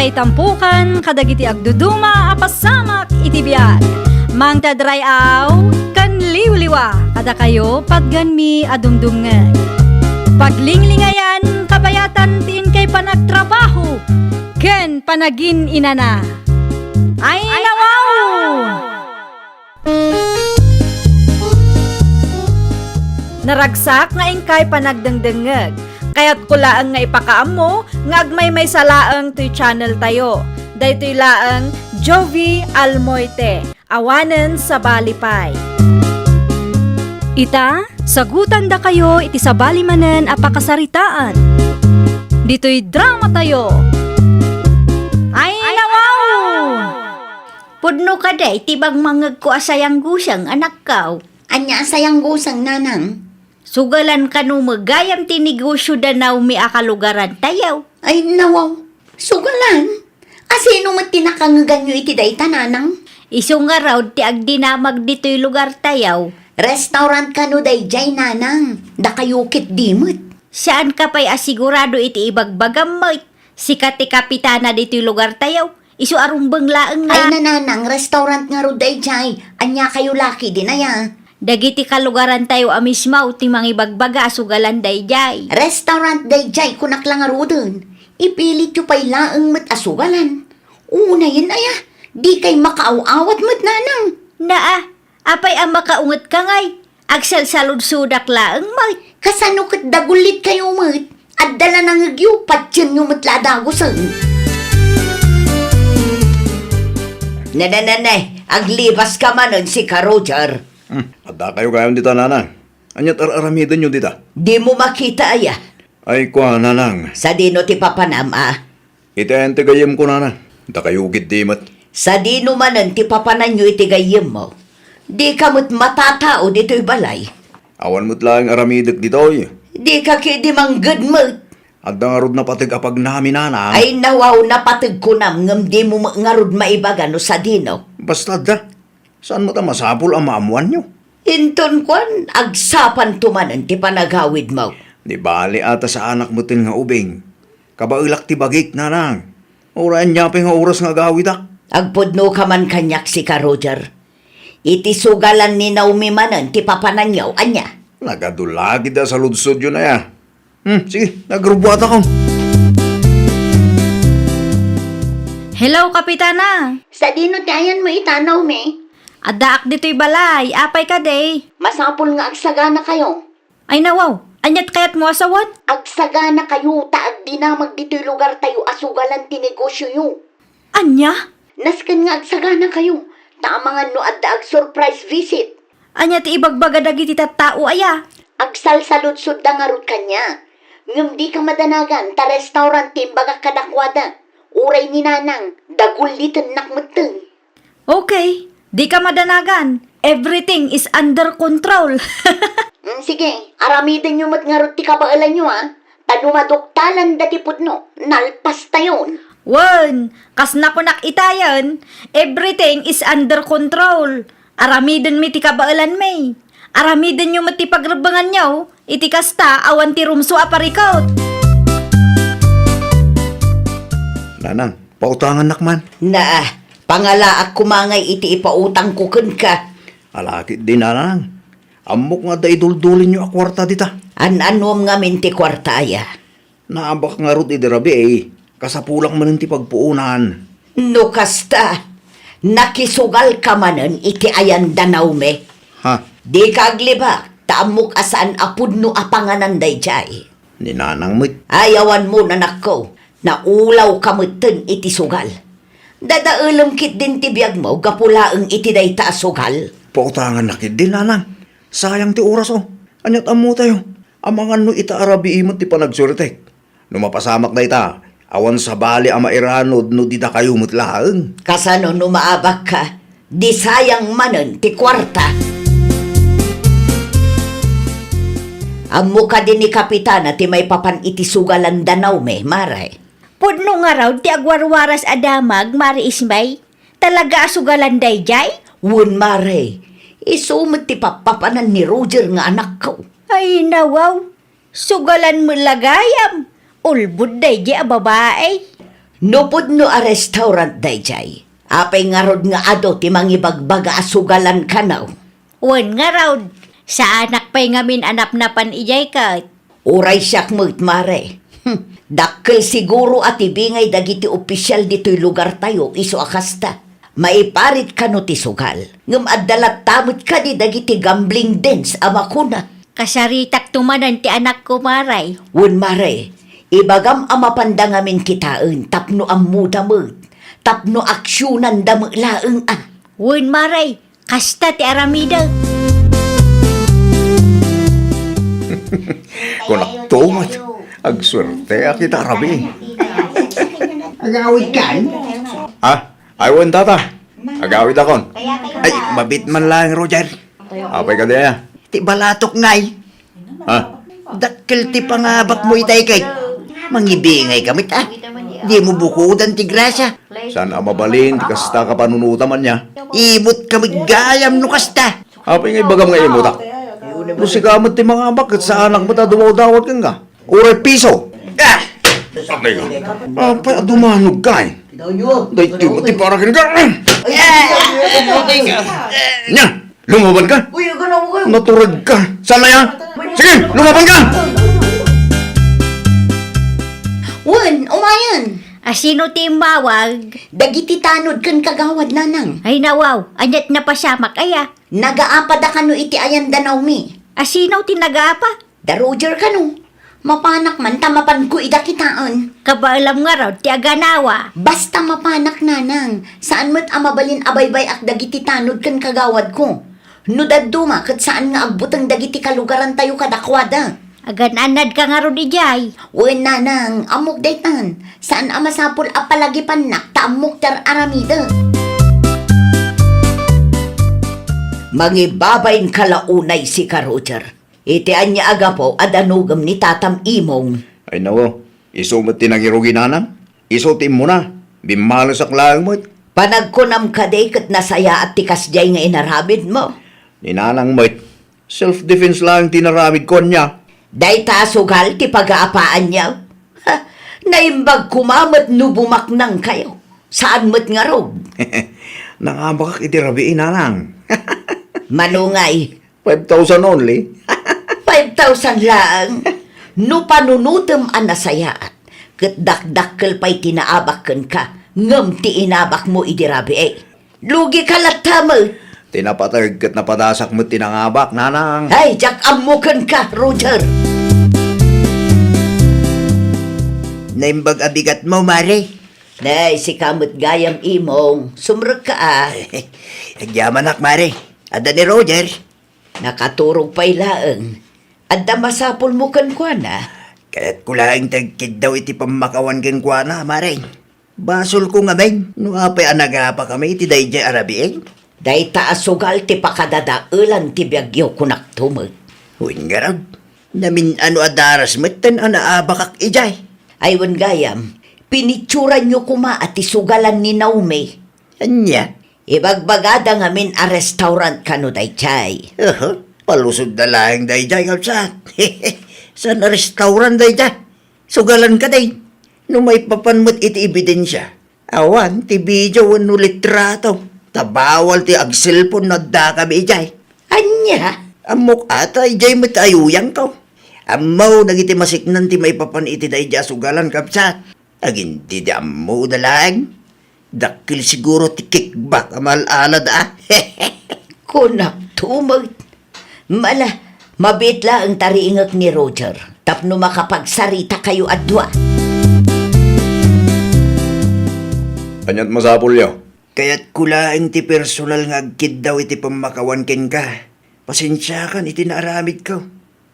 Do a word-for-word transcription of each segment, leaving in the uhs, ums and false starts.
Itampukan kadagiti agduduma a pasamak iti biag. Mangted ray-aw ken liwliwa kadakayo patganmi a dumdumngeg. Paglinglingayan kabayatan ti inkay panagtrabaho ken panagin-inana. Ay, nawaw! Naragsak nga inkay panagdengdengngeg. Kayatko laeng nga ipakaammo nga agmaymaysa laeng toy channel tayo. Daytoy laeng Jovie Almoite, awanen sabali pay. Ita, sagutandakayo iti sabali manen a pakasaritaan. Ditoy drama tayo. Ay, nawaw! Pudno kadi ti bangmangegko a sayangguseng, anakko. Ania a sayangguseng, nanang? Sugalan kano met gayam ti negosio da Naomi a kalugarantayo. Ay, nawaw. Sugalan? A sino met ti nakangeganyo iti dayta, nanang? Isu ngarud ti agdinamag ditoy lugartayo. Restaurant kano daydiay, nanang? Dakayo ketdi met. Saanka pay a sigurado iti ibagbagam met. Sika ti kapitana ditoy lugartayo. Isu a rumbeng laeng nga. Ay, nanang, restaurant ngarud daydiay. Aniakayo la ketdin aya? Dagiti kalugarantayo a mismo ti mangibagbaga a sugalan daydiay. Restaurant daydiay, kunak la ngaruden. Ipilityo pay laeng met a sugalan. Unayen aya, dikay makaaw-awat met, nanang. Naa, apay a makaungetka ngay? Agsalsaludsodak laeng met. Kasano ket dagullitkayo met? Adda la nangegyo, patienyo met la a dagusen. Nanananay, aglibaska manen, sika Roger. Hmm, addakayo gayam dita, nanang. Ania't ar-aramidenyo dita? Dimo makita aya? Ay, kua, nanang. Sadino ti papanam a? Iti ayan ti gayyemko, nanang. Dakayo ketdi met. Sadino manen ti papananyo iti gayyemmo? Dika met matatao ditoy balay. Awan met laeng aramidek ditoy. Dika ketdi mangged met. Adda ngarud napateg a pagnami, nanang. Ay, nawaw, napateg kunam, ngem dimo met ngarud maibaga no sadino. Basta adda. Saan met a masapul a maammoanyo? Inton kuan, agsapanto manen ti panagawidmo. Di bali a ta saanak metten nga ubing. Kabaelak ti bagik, nanang. Uray ania pay nga oras nga agawidak. Agpudnoka man kaniak, sika Roger. Iti sugalan ni Naomi manen ti papananyo, ania? Nagadu la ketdi a saludsodyo aya. Hmm, sige, nagrubbuatakon. Hello, Kapitana. Sadino ti ayanmo ita, Naomi? Addaak ditoy balay. Apay kadi? Masapul nga agsaganakayo. Ay, nawaw. Ania't kayatmo a sawen? Agsaganakayo ta agdinamag ditoy lugartayo a sugalan ti negosioyo. Ania? Nasken nga agsaganakayo, ta amangan no adda ag-surprise visit. Ania ti ibagbaga dagiti tattao aya? Agsalsaludsodda ngarud kaniak. Ngem dika madanagan ta restaurant ti imbagak kadakuada. Uray ni Nanang, dagullitennak metten. Okay, dika madanagan. Everything is under control. Mm, sige, aramidenyo met ngarud ti kabaelanyo, a. Ta no maduktalan dati pudno, nalpastayon. Wen, kas nakunak itayen, everything is under control. Aramidenmi ti kabaelanmi. Aramidenyo met ti pagrebbenganyo, iti kasta, awan ti rumso a parikut. Nanang, pautangannak man. Naa, pangalaak koma ngay iti ipautangko kenka. Alakit di, Nanang. Ammok nga adda iduldulinyo a kuarta dita. An-anuam ngamin ti kuarta aya? Naabak ngarud idi rabii, kasapulak manen ti pagpuonan. No kasta, nakisugalka manen iti ayan da Naomi. Ha? Dika aglibak, ta ammok a saan a pudno a panganan daydiay. Ni Nanang met. Ay, awan mo, anakko, naulawka metten iti sugal. Dadaelem ketdin ti biagmo gapu laeng iti dayta a sugal. Pautangannak ketdi, Nanang. Sayang ti oraso. Ania't ammotayo? Amangan no ita a rabii met ti panagsuretek. No mapasamak dayta, awan sabali a mairanod no di dakayo met laeng. Kasano no maabakka, di sayang manen ti kuarta? Ammo kadi ni Kapitana ti maipapan iti sugalan da Naomi, Mare? Pudno ngarud ti agwarwaras a damag, Mare Ismay. Talaga a sugalan daydiay? Wen, Mare. Isu met ti pappapanan ni Roger nga anakko. Ay, nawaw. Sugalan met la gayam. Ulbod daydiay a babai. No pudno a restaurant daydiay, apay ngarud nga adu ti mangibagbaga a sugalan kano? Wen ngarud, saanak pay ngamin a napnapan idiay ket. Uray siak met, mare. Hm, dakkel siguro a ti bingay dagiti opisial ditoy lugartayo isu a kasta. Maiparit kano ti sugal, ngem adda latta met kadi dagiti gambling dens a makuna. Kasaritakto manen ti anakko, mare. Wen, mare, ibagam a mapanda ngamin kitaen tapno ammoda met, tapno aksionanda met laeng a. Wen, mare, kasta ti aramidek. Kunakto met, agsuerteak ita a rabii. Agawidkan? Ah, ay, wen, tata. Agawidakon. Ay, mabiit man laeng, Roger. Apay kadi aya? Ti balatok ngay. Ha? Dakkel ti pangabakmo itay ket. Mangibingayka met, a. Dimo bukodan ti grasya. Saan a mabalin ti kasta a kapanunotam ania? Imutka met gayam no kasta. Apay nga ibagam nga imutak? No sika met ti mangabak ket saanak met a dumawdawat kenka. Uray piso. Ah! Apay nga. Apay a dumanogka, e. Daytoy met ti para kenka. Nia, lumabanka? Uy, aganaw kayo. Naturedka. Saan aya? Sige, lumabanka! Wen, umayen. A, sino ti immawag? Dagiti tanod ken kagawad, nanang. Ay, nawaw. Aniat napasamak, aya? Nagaapada kano iti ayan da Naomi. A, sino ti nagaapa? Da Roger kano. Mapanak man ta mapanko ida kitaen. Kabaelam ngarud ti aganawa. Basta mapanak, nanang. Saan met a mabalin a baybay-ak dagiti tanod ken kagawadko. No dadduma, ket saan nga agbuteng dagiti kalugarantayo kadakuada. Agan-annadka ngarud idiay. Wen, nanang, ammok daytan. Saan a masapul a palagipannak ta ammok ti ar-aramidek. Mangibabainka la unay sika, Roger. Iti ania a gapu a danogem ni tatam Imong? Ay, nawaw, isu met ti nangirugi, nanang. Isu ti immuna. Bimmalesak laeng met. Panagkunam kadi ket nasayaat ti kasdiay nga inaramidmo? Ni nanang met, self-defense laeng ti inaramidko, ania. Dayta a sugal ti pagaapaanyo? Ha, naimbag koma met no bumaknangkayo. Saan met ngarud? Nangabakak iti rabii, nanang. Mano ngay? Five thousand only. Five thousand laeng. No panunotem a nasayaat, ket dakdakkel pay ti naabak kenka, ngem ti inabakmo idi rabii. Lugika latta met. Ti napateg ket napadasak met ti nangabak, nanang. Ay, diak ammo kenka, Roger. Naimbag a bigatmo, mare. Nay, sika met gayam, Imong. Sumrekka, a. Agyamanak, mare. Adda ni Roger. Nakaturog pay laeng. Adda masapulmo kenkuana? Kayatko laeng ti agkiddaw iti pammakawan kenkuana, mare. Basolko ngamin no apay a nagapakami iti daydiay a rabii. Dayta a sugal ti pakadadaelan ti biagyo, kunakto met. Wen ngarud, namin-ano a daras metten a naabakak idiay. Ay, wen gayam, pinitsuranyo koma a ti sugalan ni Naomi. Ania? Ibagbagada ngamin a restaurant kano daydiay. Aha, palusodda laeng daydiay, kabsat. Saan a restaurant daydiay? Sugalan kadi. No maipapan met iti ebidensia, awan ti video wenno litrato. Ta bawal ti agselpon no addakami idiay. Ania? Ammok a ta idiay met ayuyangko. Ammo dagiti masiknan ti maipapan iti daydiay a sugalan, kabsat. Agintidi ammoda laeng. Dakkel siguro ti kickback a maal-alada, a. Kunakto met. Mala, mabiit laeng ta riingek ni Roger tapno makapagsarita kayo a dua. Aniat masapulyo? Kayatko laeng ti personal nga agkiddaw iti pammakawan kenka. Pasensiakan iti naaramidko.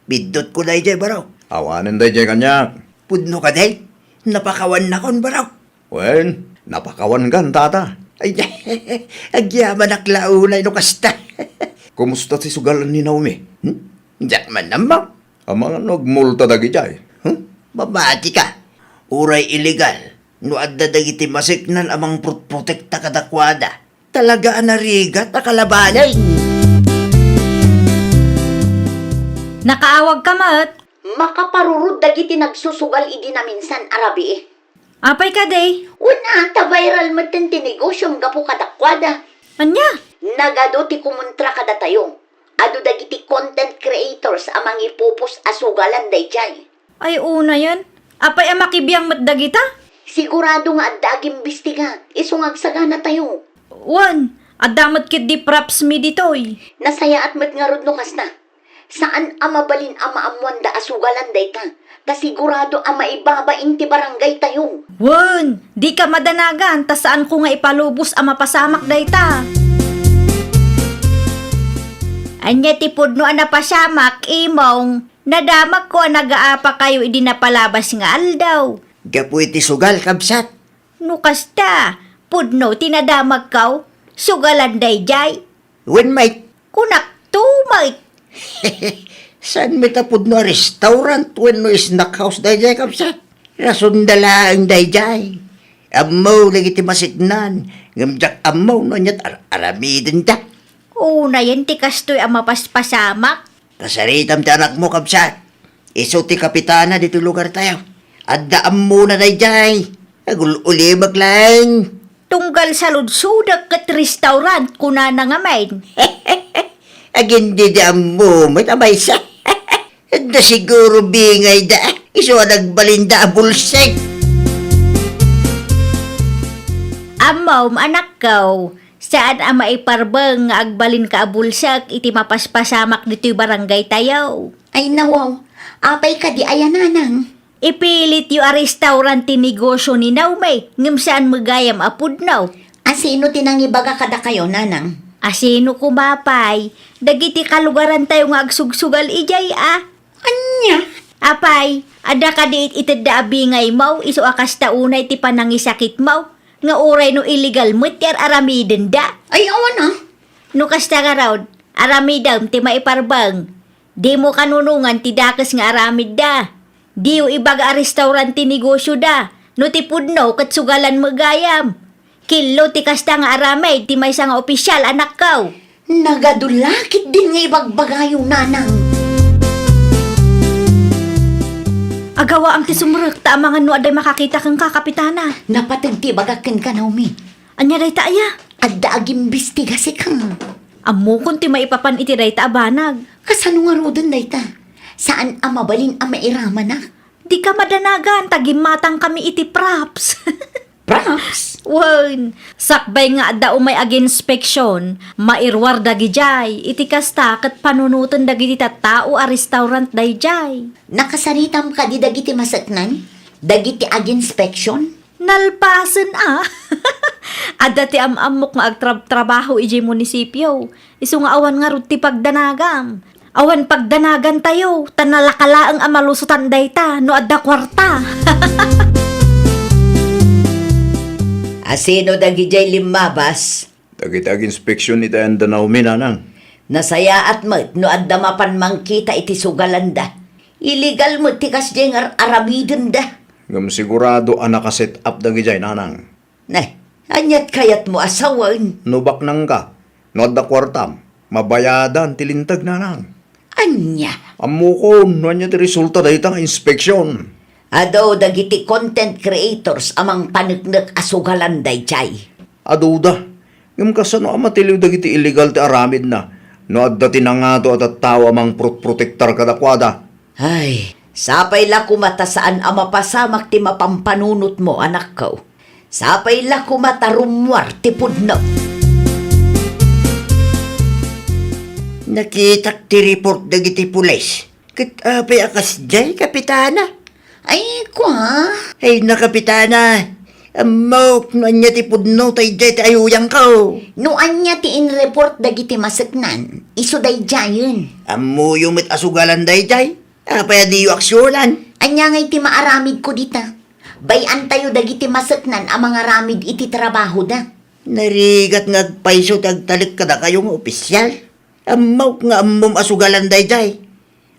Biddutko daydiay, baro. Awanen daydiay kaniak. Pudno kadi? Napakawannakon, baro. Wen, napakawankan, tata. Ay, agyamanak la unay no kasta. Kumusta ti sugalan ni Naomi? Hmm? Diak man ammo. Amangan no agmulta dagidiay. Hmm? Mamatika. Uray illegal no adda dagiti masiknan a mangprotprotekta kadakuada. Talaga a narigat a kalabanen. Nakaawagka met. Makaparurod dagiti nagsusugal idi naminsan a rabii. Apay kadi? Wen a, ta viral metten ti negosyom gapu kadakuada. Ania? Nagadu ti kumontra kadatayo. Adu dagiti content creators a mangipupos a sugalan daydiay. Ay, unayen. Apay a makibiang met dagita? Sigurado nga adda agimbistiga, isu nga agsaganatayo. Wen, adda met ketdi props mi ditoy. Nasayaat met ngarud no kasta. Saan a mabalin a maammoanda a sugalan dayta, ta sigurado a maibabain ti barangaytayo. Wen, dika madanagan, ta saanko nga ipalubos a mapasamak dayta. Ania ti pudno a napasamak, Imong? Nadamagko a nagaapakayo idi napalabas nga aldaw. Gapu iti sugal, kabsat. No kasta, pudno ti nadamagko, sugalan daydiay. Wen met. Kunak to met. Saan met a pudno a restaurant wenno snack house daydiay, kabsat? Rasonda laeng daydiay. Ammo dagiti maseknan, ngem diak ammo no aniat ar-, aramidenda. Unayen ti kastoy a mapaspasamak. Kasaritam ti anakmo, kabsat. Isu ti kapitana ditoy lugartayo. Adda ammona daydiay. Agul-ulimek laeng. Tunggal saludsodek ket restaurant, kunana ngamin. Agin didi ammo met a maysa. Adda siguro bingayda. Isu a nagbalinda a bulsek. Ammom, anakko, saan a maiparbeng nga agbalinka a bulsek iti mapaspasamak ditoy barangaytayo. Ay, nawaw. Apay kadi aya, nanang? Ipilityo a restaurant ti negosyo ni Naomi, ngem saan met gayam a pudno. A sino ti nangibaga kadakayo, nanang? A sino koma pay? Dagiti kalugarantayo nga agsugsugal idiay a. Ania? Apay, adda kadi it-, itedda a bingaymo, isu a kasta unay ti panangisakitmo, nga uray no illegal met ti ar-aramidenda? Ay, awan a. No kasta ngarud, aramidem ti maiparbeng. Dimo kanunongan ti dakes nga aramidda. Diyo ibaga a restaurant ti negosyoda. No ti pudno ket sugalan met gayam. Killo ti kasta nga aramid ti maysa nga opisyal, anakko. Nagadu la ketdin nga ibagbagayo, nanang. Agawaam ti sumrekta amangan no adda makakita kenka, Kapitana. Napateg ti ibagak kenka, Naomi. Ania dayta aya? Adda agimbestiga sika. Ammokon ti maipapan iti dayta a banag. Kasano ngaruden dayta? Saan a mabalin a mairamanak. Dika madanagan ta gimmatangkami iti props. Props? Wen, sakbay nga adda umay aginspeksion, mairuar dagidiay, iti kasta ket panunoten dagiti tattao a restaurant daydiay. Nakasaritam kadi dagiti maseknan? Dagiti aginspeksion? Nalpasen a. Adda ti am-ammok nga agtrab-trabaho idiay munisipio. Isu nga awan ngarud ti pagdanagam. Awan pagdanagantayo, ta nalaka laeng a malusotan dayta no adda kuarta. A sino dagidiay limmabas? Dagiti aginspeksion iti ayan da Naomi, nanang. Nasayaat met no adda mapan mangkita iti sugalanda. Illegal met ti kasdiay nga ar-aramidenda. Ngem sigurado a nakaset up dagidiay, nanang. Ne, aniat kayatmo a sawen? No baknangka, no adda kuartam, mabayadan ti linteg, nanang. Ania? Ammokon no ania ti resulta dayta nga inspeksion. Adu dagiti content creators a mangpaneknek a sugalan daydiay. Aduda. Ngem kasano a matiliw dagiti illegal ti aramidna no adda ti nangato a tattao a mangprotprotektar kadakuada? Ay, sapay la koma ta saan a mapasamak ti mapampanunotmo, anakko. Sapay la koma ta rummuar ti pudno. Nakitak ti report dagiti pulis. Ket apay a kasdiay, Kapitana? Ay, kua. Ay, na, Kapitana. Ammok no ania ti pudno ta idiay ti ayuyangko. No ania ti inreport dagiti maseknan, isu daydiayen. Ammoyo met a sugalan daydiay. Apay a diyo aksionan? Ania ngay ti maaramidko dita? Bay-antayo dagiti maseknan a mangaramid iti trabahoda. Narigat nga agpayso ti agtalek kadakayo nga opisyal. Ammok nga ammom a sugalan daydiay.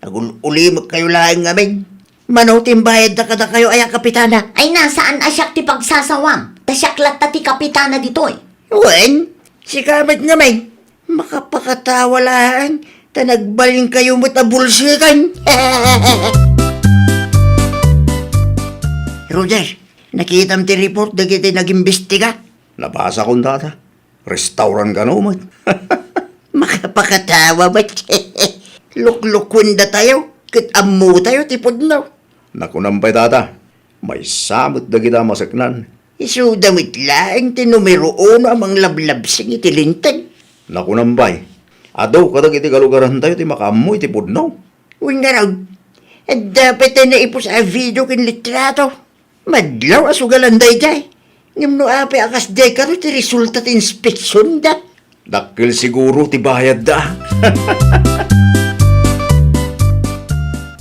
Agul-ulimekkayo laeng ngamin. Mano ti imbayadda kadakayo aya, Kapitana? Ay na, saan a siak ti pagsasawam? Ta siak latta ti kapitana ditoy. Wen, sika met ngamin. Makapakatawa laeng, ta nagbalinkayo met a bulseken. Roger, Nakitam ti report dagiti nagimbestiga? Nabasakon, Tata. Restaurant kano met. Makapakatawa met. Luklukuendatayo, ket ammotayo ti pudno. Nakunam pay, Tata, maysa met dagita a maseknan. Isuda met laeng ti numero uno a manglablabsing iti Linteg. Nakunam pay, adu kadagiti kalugarantayo ti makaammo iti pudno. Wen ngarud, adda pay ti naipus a video ken litrato. Madlaw a sugalan daydiay. Ngem no apay a kasdiay kano ti resulta ti inspeksionda? Dakkel siguro ti bayadda.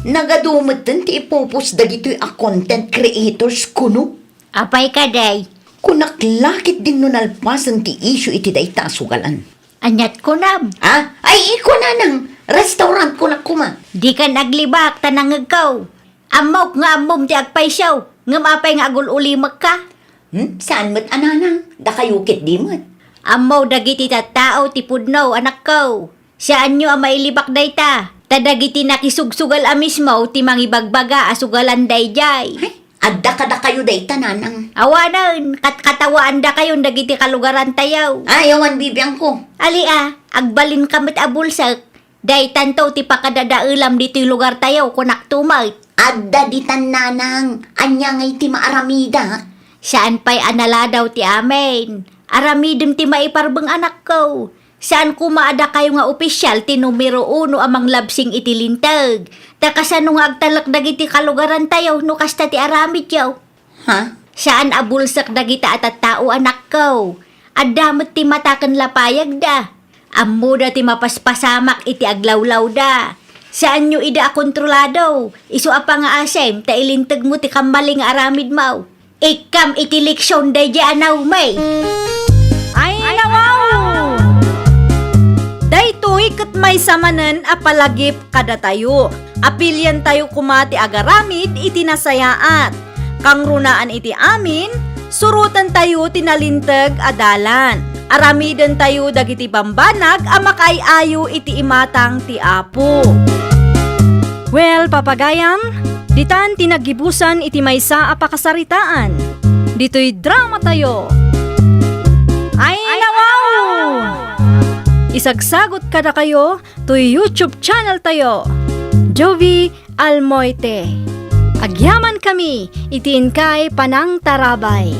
Nagadu metten ti ipupos dagitoy a content creators kuno. Apay kadi? Kunak la ketdin no nalpasen ti isyu iti dayta a sugalan. Aniat kunam? Ah? Ay, iko nanang, restaurant kunak koma. Dikan aglibak ta nangngegko. Ammok nga ammom ti agpayso, ngem apay nga agul-ulimekka? Hmm? Saan met a nanang? Dakayo ketdi met. Ammo dagiti tattao ti pudno, anakko. Saanyo a mailibak dayta, ta dagiti nakisugsugal a mismo ti mangibagbaga a sugalan daydiay. Ay, adda kadakayo dayta, nanang. Awanen, katkatawaandakayon dagiti kalugarantayo. Ay, awan bibiangko. Ali a, agbalinka met a bulsek. Daytanto ti pakadadaelam ditoy lugartayo, kunakto met. Adda ditan, nanang. Ania ngay ti maaramidak? Saan pay a naladaw ti amin. Aramidem ti maiparbeng, anakko. Saan koma a dakayo nga opisial ti numero uno a manglabsing iti Linteg. Ta kasano nga agtalek dagiti kalugarantayo no kasta ti aramidyo? Ha? Saan a bulsek dagita a tattao, anakko. Adda met ti mata ken lapayagda. Ammoda ti mapaspasamak iti aglawlawda. Saanyo ida a kontrolado. Isu a pangaasem ta ilintegmo ti kammaling nga aramidmo. Ikkam iti leksion daydiay a Naomi. Ay, nawaw! Daytoy ket maysa manen a palagip kadatayo. Apiliantayo koma ti agaramid iti nasayaat. Kangrunaan iti amin, surotentayo ti nalinteg a dalan. Aramidentayo dagiti bambanag a makaay-ayo iti imatang ti Apo. Well, papagayam, ditan ti naggibusan iti maysa a pakasaritaan. Ditoy dramatayo. Ay, nawaw! Isagsagot kadakayo toy YouTube channeltayo, Jovie Almoite. Agyamankami iti inkay panangtarabay.